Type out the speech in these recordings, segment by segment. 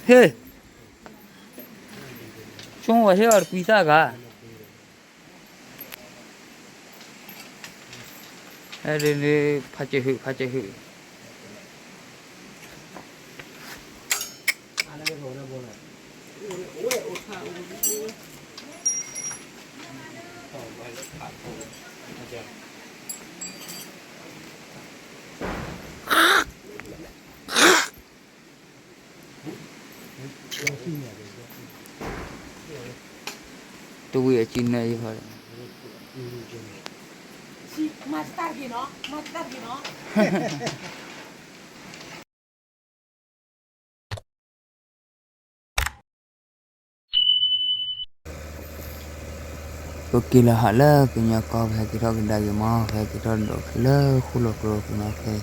ဟ့ၣ်, ဆိဝဲဟ့ၣ်အီၤတကွံသၣ်ဂၤ, အဲ, ဖးစဲးဟုး ဖးစဲးဟုး. တဝံၤအစံၣ်နၢအံၤဖီ, ပက့ၤလီၤဟးလၢကညီကီၢ် ပဟဲက့ၤထီၣ်ကဒါက့ၤမး ပဟဲက့ၤထီၣ်ဒိးချံလၢဃိၣ်လီၤကျိ ကညီခဲ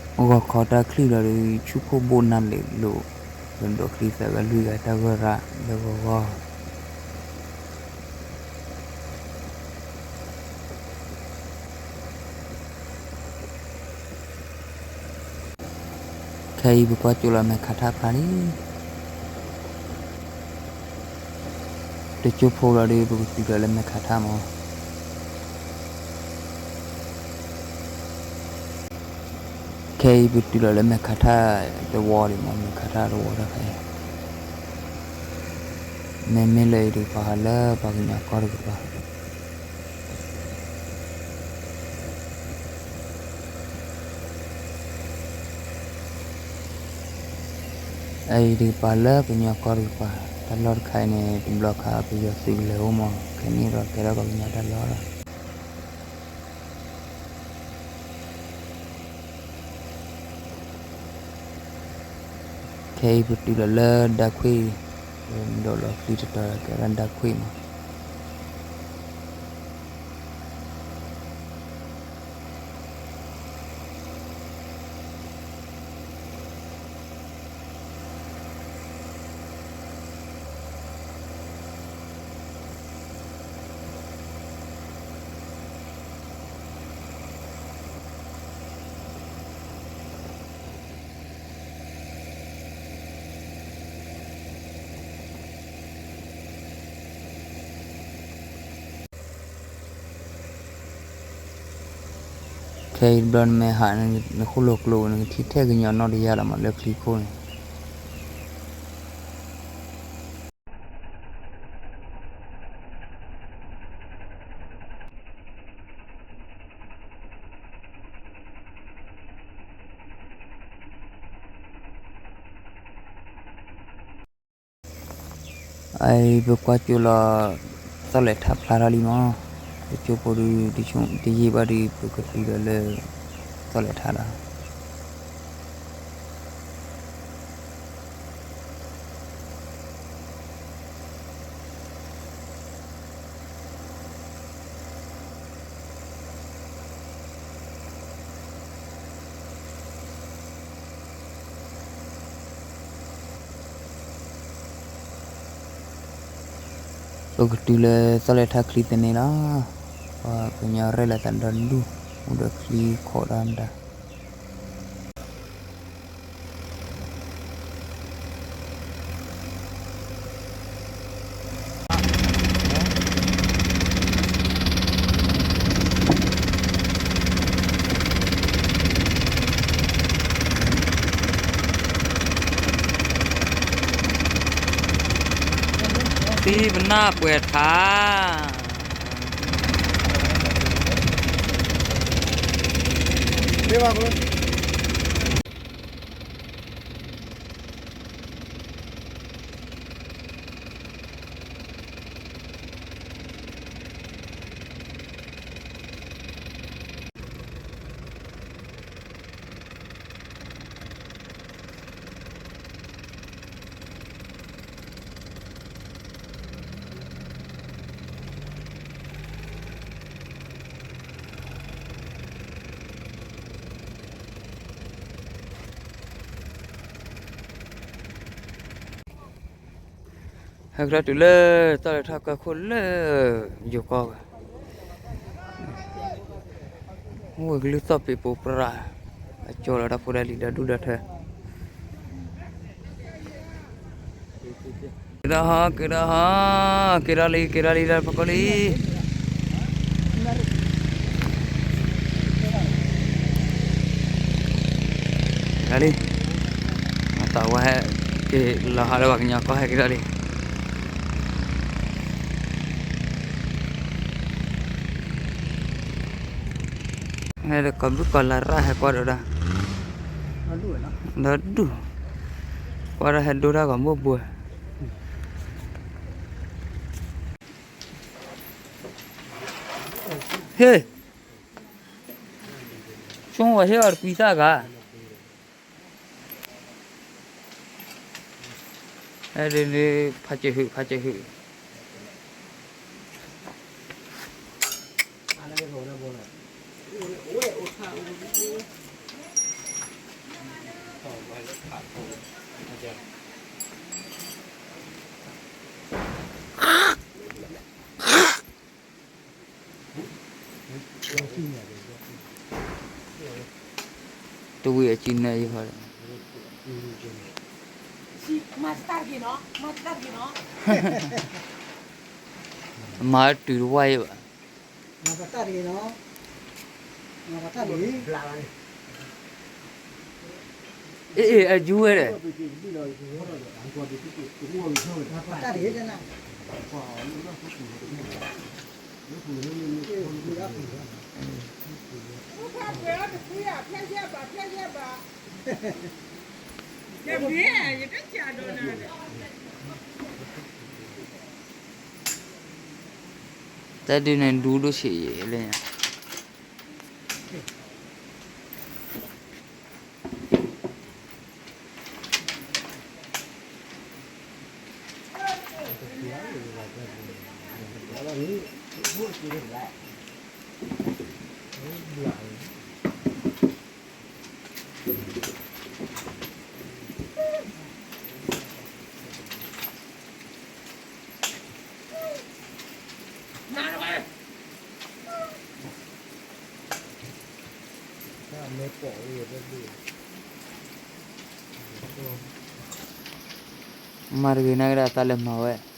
အံၤ, ဂီၤခီတၢ်ချံလီၤဒီး ဆူၣ်ခိၣ်ဘိၣ်နၢ်လ့းလိၤ, ပဒိးချံသၢဂၤလွံၢ်ဂၤတၢ်ဂီၤရၣ်လၢဂီၤဂီၤ. ခဲအံၤပကွၢ်ကၠိလီၤမဲာ်ခးထၣ်ဖျါလံ. တကၠိဖိလီၤဒီး ပကတုၤလီၤလၢမဲာ်ခးထၣ်မး. ခဲအံၤပတုၤလီၤလၢမဲာ်ခးထၣ် တဝီဒံးမး, မဲာ်ခးထၣ်တဝီတခါအံၤ, မ့မ့ၢ်လၢအံၤတကပၤ ဟးလၢပှၤကညီကီၢ်တကပၤ. အအံၤတကပၤလၢကညီကီၢ်တကပၤ, တၢ်လီၢ်တခါအံၤန့ၣ် တဘျီခါပယီၤသုးကလဲၤအိၣ်မး, ခဲန့ၣ်ဒီးကဲထီၣ်ပှၤကညီတၢ်လီၢ်လီၤ. ခဲအံၤပတုၤလီၤလၢဒၢခွံၣ်, ဒိးလီၤချံတတီၤကဲဒၣ်ဒၢခွံၣ်မး. ခဲအံၤတဘျီနမ့ၢ်ဟး နဃိၣ်လီၤကျိ နကထံၣ်ထဲကညီနီၢ်တယၢ်လီၤမး လၢချံခိၣ်န့ၣ်. အအံၤပကွၢ်ကၠိလီၤ သီၣ်လဲၤထၣ်ဖျါထီၣ်လံမး, ပကၠိဖိဒုး တယံာ်ဘၣ်ဒီး ပကတုၤဒီးလၢ သီၣ်လဲၤထၣ်လီၤ. ပကတုၤလၢသီၣ်လဲၤထၣ်ချံသန့လီၤ. ပှၤကညီရဲၣ်လီၤသးဒီဒူၣ်, အိၣ်ဒီးချံခိၣ်ဒီးမတၤ သံပနၢ်ပှဲၤထါ မ့ၢ်ဘၣ်က ဟဲကထီၣ်တုၤလၢ သီၣ်လဲၤထီၣ်ကၢခိၣ်လၢ ယိၤကီၢ်ဝဲ, အိၣ်ဝဲကလုၢ်သီၣ်ပ့ၤပိပြး, အကၠီလီၤတၢ်ဖိတၢ်လံၤဒီဒူၣ်ဒီထၢ က့ၤဒီးဟီ က့ၤဒီးဟီ က့ၤဒီးလံ က့ၤဒီးလံ ဒီးဖီခိၣ်လံ. လံ တၢ်ဝဲဟဲက့ၤလီၤဟးလၢပှၤကညီကီၢ် ဟဲက့ၤဒီးလံ. ဟဲဒီးကီၢ်ဘုၣ်ကီၢ်လၢ်ရၣ် ဟဲကွၢ်ဒီးဒၣ် ဒီဒူၣ် ကွၢ်ဒီးဟဲဒိတၢ်ကီၢ်မိၢ်ဘှဲၣ်. ဟ့ၣ် ဆိဝဲဟ့ၣ်အီၤတကွံသၣ်ဂၤ အဲဒ်န့ၣ် ဖးစၢၤဟုၣ် ဖးစၢၤဟုၣ်. တဝံၤအစံၣ်နၢအံၤဃီ မၤတုၤတဝၢ်အံၤဘၣ်. အ့ၣ် အ့ၣ် အယူဝဲဒၣ် တၢ်ဒုးန့ၣ် ဒူဒိၣ်ဆံးယံာ်လၢညါ. မၤတဂ့ၤ နာ်က့ဒၣ်သးလဲၤမၤဝဲ